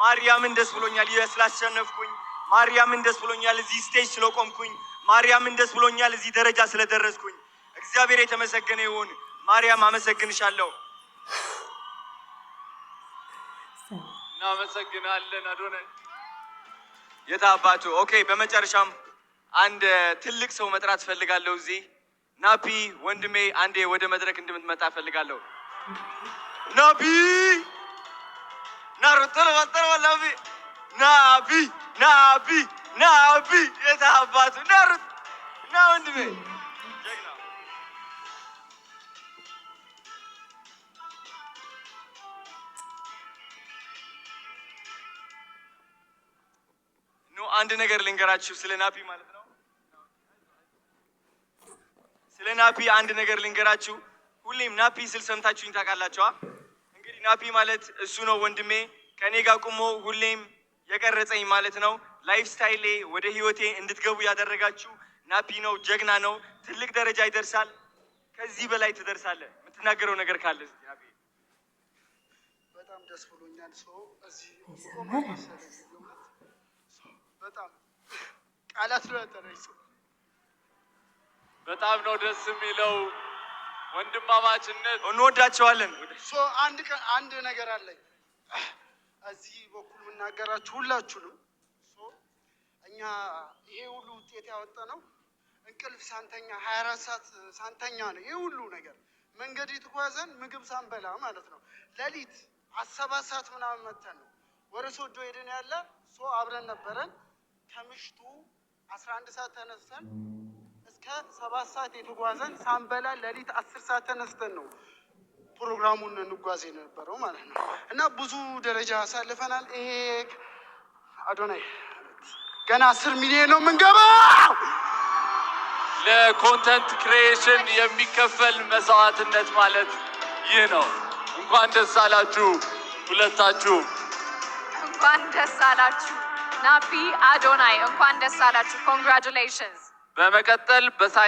ማርያምን ደስ ብሎኛል ስላሸነፍኩኝ። ማርያምን ደስ ብሎኛል እዚህ stage ስለቆምኩኝ። ማርያምን ደስ ብሎኛል እዚህ ደረጃ ስለደረስኩኝ። እግዚአብሔር የተመሰገነ ይሁን። ማርያም አመሰግንሻለሁ። እናመሰግናለን አዶናይ። የታባቱ okay። በመጨረሻም አንድ ትልቅ ሰው መጥራት ፈልጋለሁ። እዚህ ናፒ ወንድሜ አንዴ ወደ መድረክ እንድምትመጣ ፈልጋለሁ። ናፒ ናሩጥር ናፒ ናፒ ናፒ ናፒ የታባቱ ናሩጥ ና ወንድሜ ጀግና። ኑ አንድ ነገር ልንገራችሁ ስለ ናፒ ማለት ነው። ስለ ናፒ አንድ ነገር ልንገራችሁ። ሁሌም ናፒ ስል ሰምታችሁኝ ታውቃላችኋ። እንግዲህ ናፒ ማለት እሱ ነው ወንድሜ፣ ከኔ ጋር ቁሞ ሁሌም የቀረጸኝ ማለት ነው። Lifestyle ኤ ወደ ህይወቴ እንድትገቡ ያደረጋችሁ ናፒ ነው። ጀግና ነው። ትልቅ ደረጃ ይደርሳል። ከዚህ በላይ ትደርሳለህ። የምትናገረው ነገር ካለ እስኪ ናፒ። በጣም ደስ ብሎኛል። ሰው እዚህ ቆመ መሰለኝ፣ የእውነት በጣም ቃላት ነው ያጠረኝ ሰው። በጣም ነው ደስ የሚለው ወንድማማችነት። እንወዳቸዋለን። So አንድ ቀን አንድ ነገር አለኝ እዚህ በኩል የምናገራችሁ ሁላችሁንም። So እኛ ይሄ ሁሉ ውጤት ያወጣ ነው እንቅልፍ ሳንተኛ፣ 24 ሰዓት ሳንተኛ ነው። ይሄ ሁሉ ነገር መንገድ የተጓዘን ምግብ ሳንበላ ማለት ነው። ሌሊት 7 ሰዓት ምናምን መተን ነው ወደ ሶዶ ሄደን ያለ። So አብረን ነበረን። ከምሽቱ 11 ሰዓት ተነስተን እስከ 7 ሰዓት የተጓዘን ሳንበላ፣ ሌሊት 10 ሰዓት ተነስተን ነው ፕሮግራሙን እንጓዝ የነበረው ማለት ነው። እና ብዙ ደረጃ አሳልፈናል። ይሄ አዶናይ ገና 10 ሚሊዮን ነው የምንገባው። ለ content creation የሚከፈል መስዋዕትነት ማለት ይህ ነው። እንኳን ደስ አላችሁ ሁለታችሁ። እንኳን ደስ አላችሁ ናፒ፣ አዶናይ፣ እንኳን ደስ አላችሁ። Congratulations። በመቀጠል በሳይንስ